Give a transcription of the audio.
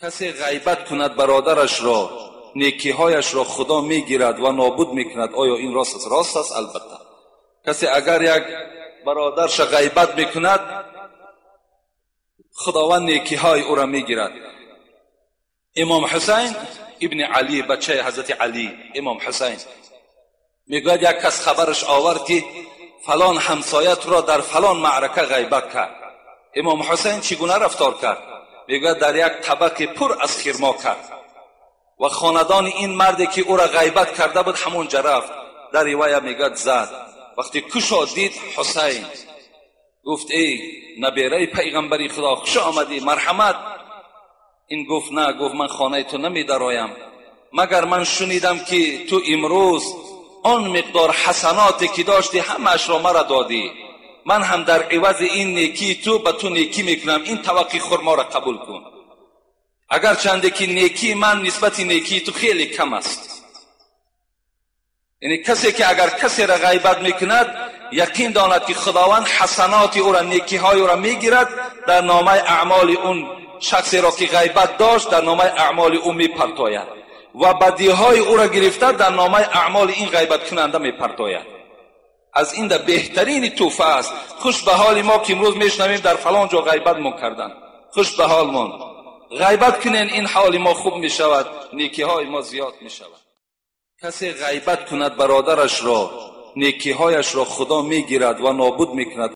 Касе ғайбат кунад бародарашро, некиҳояшро Худо мегирад ва нобуд мекунад. Оё ин рост аст? Рост аст, албатта. Касе агар як бародарша ғайбат мекунад, Худованд некиҳои ӯро мегирад. Имом Ҳусайн ибни Алӣ, бачаи ҳазрати Алӣ, Имом Ҳусайн мегӯяд, як кас хабараш овард, ки фалон ҳамсоя туро дар фалон маърака ғайбат кард. Имом Ҳусайн чӣ гуна рафтор кард? Мегӯяд, дар як табақи пур аз хирмо кард ва хонадони ин марде ки ӯро ғайбат карда буд, ҳамон ҷа рафт. Дар ривоя мегӯяд, зад. Вақте кушод, дид Ҳусайн. Гуфт: эй набераи пайғамбари Худо, хуш омадӣ, марҳамат. Ин гуфт: на. Гуфт: ман хонаи ту намедароям, магар ман шунидам, ки ту имрӯз он миқдор ҳасаноте ки доштӣ, ҳамаашро мара додӣ. Ман ҳам дар ивази ин некии ту ба ту некӣ мекунам. Ин табақи хурморо қабул кун, агарчанде ки некии ман нисбати некии ту хеле кам аст. Яъне касе ки агар касеро ғайбат мекунад, яқин донад, ки Худованд ҳасаноти ӯро, некиҳои ӯро мегирад, дар номаи аъмоли он шахсеро ки ғайбат дошт, дар номаи аъмоли ӯ мепартояд ва бадиҳои ӯро гирифта, дар номаи аъмоли ин ғайбаткунанда мепартояд. Аз ин да беҳтарини тӯҳфа аст. Хуш ба ҳоли мо, ки имрӯз мешунавем, дар фалон ҷо ғайбатмон карданд. Хуш ба ҳолмон. Ғайбат кунен, ин ҳоли мо хуб мешавад, некиҳои мо зиёд мешавад. Касе ғайбат кунад бародарашро, некиҳояшро Худо мегирад ва нобуд мекунад.